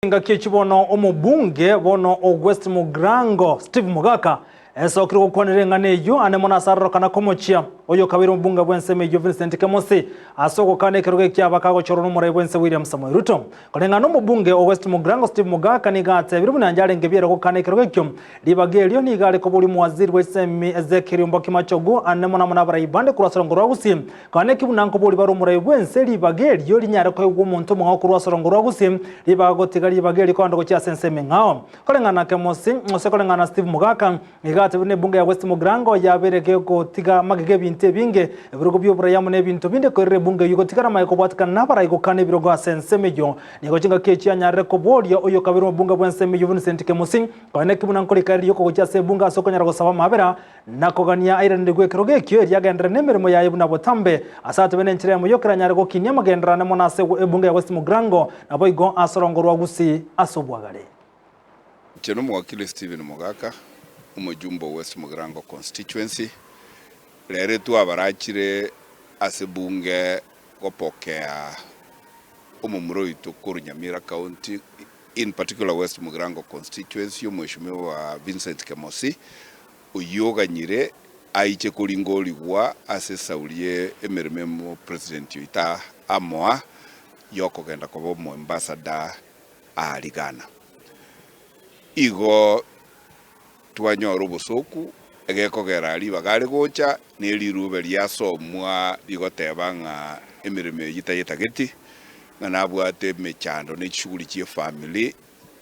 Engaki echi bono omobunge bono o West Mugirango Steve Mogaka esokire gokwanera eng'ana eyio ane mono ase arorokana komochia oyo okabeire omobunge bw'ensemo eyio Vincent Kemosi ase ogokana ekerogo ekiaba kagochorwa nomorai bwense William Samoei Ruto. Koreng'ana nomobunge o West Mugirango Steve Mogaka nigo atebire buna inche arenge biere gokana ekerogo ekio ribaga erio nigo are koboria omowaziri bwe chisemi Ezekiel Omboki Machogu ane mono amo nabarai bande korwa ase orongo rwa Gusii Kane ki buna nkoboria bare omorai bw'ense ribaga erio rinyare koegwa omonto omong'ao korwa ase orongo rwa Gusii, ribaga gotiga ribaga erio kogenda gochia ase ense emeng'ao. Koreng'ana na Kemosi, gose koreng'ana na Steve Mogaka, nigo atebire na ebunge ya West Mugirango yabeire gegotiga magega ebinto ebinge, ebirogo bi'oborai amo nebinto binde koirera ebunge eyio gotigara magega kobwatikana nabarai gokana ebirogo ase ensemo eyio. Nigo chingaki echio anyarire koboria oyokabeire omobunge bw'ensemo eyio Vincent Kemosi, Kane ki buna nkorika erioka gochia ase ebunge ase okonyara gosaba amabera, Na kogania airanerigwe ekerogo ekio, erio agenderere nemeremo yaye buna botambe, ase atebe nenchera eyemo yoka eranyare gokinia amagenderero ane mono ase ebunge ya West Mugirango, naboigo ase orongo rwa Gusii ase obwagare. Inche nomowakili Stephen Mogaka, omojumbe o West Mugirango Constituency, rero twabarachire ase ebunge gopokea omomura oito korwa Nyamira County, in particular West Mugirango Constituency, omweshimiwa Vincent Kemosi, Oyio oganyire aiche koringorigwa ase esauri ye emeremo y'omopresident oito amoa yokogenda koba omoambassador aaria Ghana. Igo twanyora obosoku egekogera ribaga are gocha ne rirube riasomwa rigoteba ng'a emeremo eyio tayetageti, ng'a nabwate emechando ne chishughuli chie family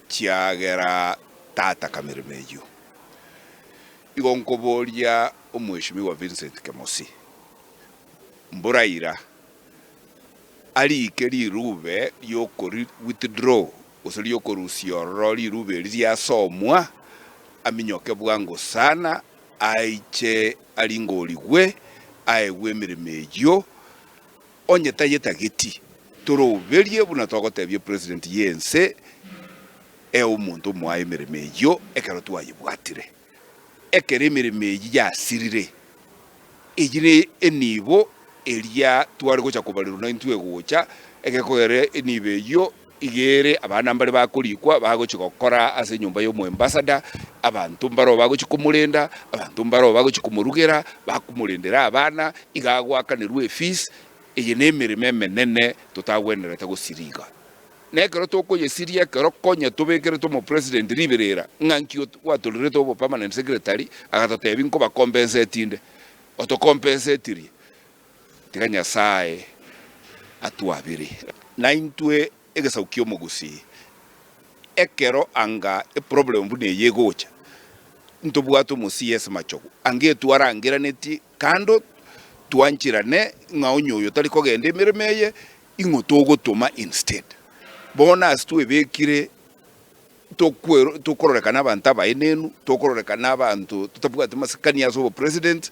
chiagera tataka meremo eyio. Igo nkoboria Omweshimiwa Vincent Kemosi, mboraira arike rirube riokori withdraw gose riokorusia ororo rirube eri riasomwa, aminyoke bwango sana aiche aringorigwe aegwe emeremo eyio, onye tayetageti toroberie buna togotebia president yense Ee omonto omoaye emeremo eyio ekero twayebwatire. Ekero emeremo eyio yasirire, eyio ne enibo eria tware gocha kobarerwa naintwe egocha, egekogera enibo eyio iga ere abana mbare bakorikwa bagochia gokora ase enyomba y'omoambassador, abanto mbaroo bagochia komorenda, abanto mbaroo bagochia komorugera, bakomorendera abana, iga agoakanerwa efees, eye nemeremo emenene totagwenerete gosiria iga. Na ekero tokoyesiria ekero konya tobekerete omopresident riberera ng'a nki gwatorerete obo permanent secretary agatotebia nkobacompensate inde, otocompensetirie, tiga Nyasaye atwabere. Naintwe egesaku kia omogusii ekero anga eproblem buna eye egocha, ntobwate omo CS Machogu anga etwarangeraneti kando twancherane ng'a onye oyo tari kogenda emeremo eye Ing'o togotoma instead? Bono ase twebekire tokwero tokororekana abanto abaenenu, tokororekana abanto totabwati masikani ase obopresident,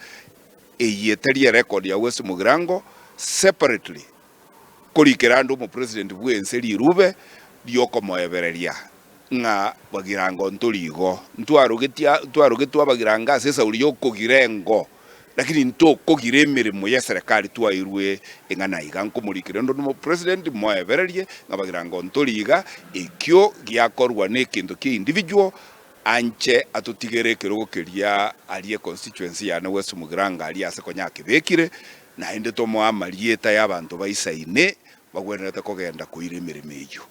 eye etari erecord ya West Mugirango separately korikera ande omopresident bwense rirube riokomoebereria ng'a Bagirango ntori igo, ntwarogetia ntwarogetwe Abagirango ase esauri yokogira engo. Lakini ntokogire emeremo y'eserekari twairwe ing'ana iga, nkomorikera onde omopresident moebererie ng'a bagirango ntori iga, ekio giakorwa nekento kia individual anche atotigere ekerogo keria aria econstituency yane West Mugirango aria ase konya akebekire, naende tomoe amarieta y'abanto baisaine bagwenerete kogenda koira emeremo eyio.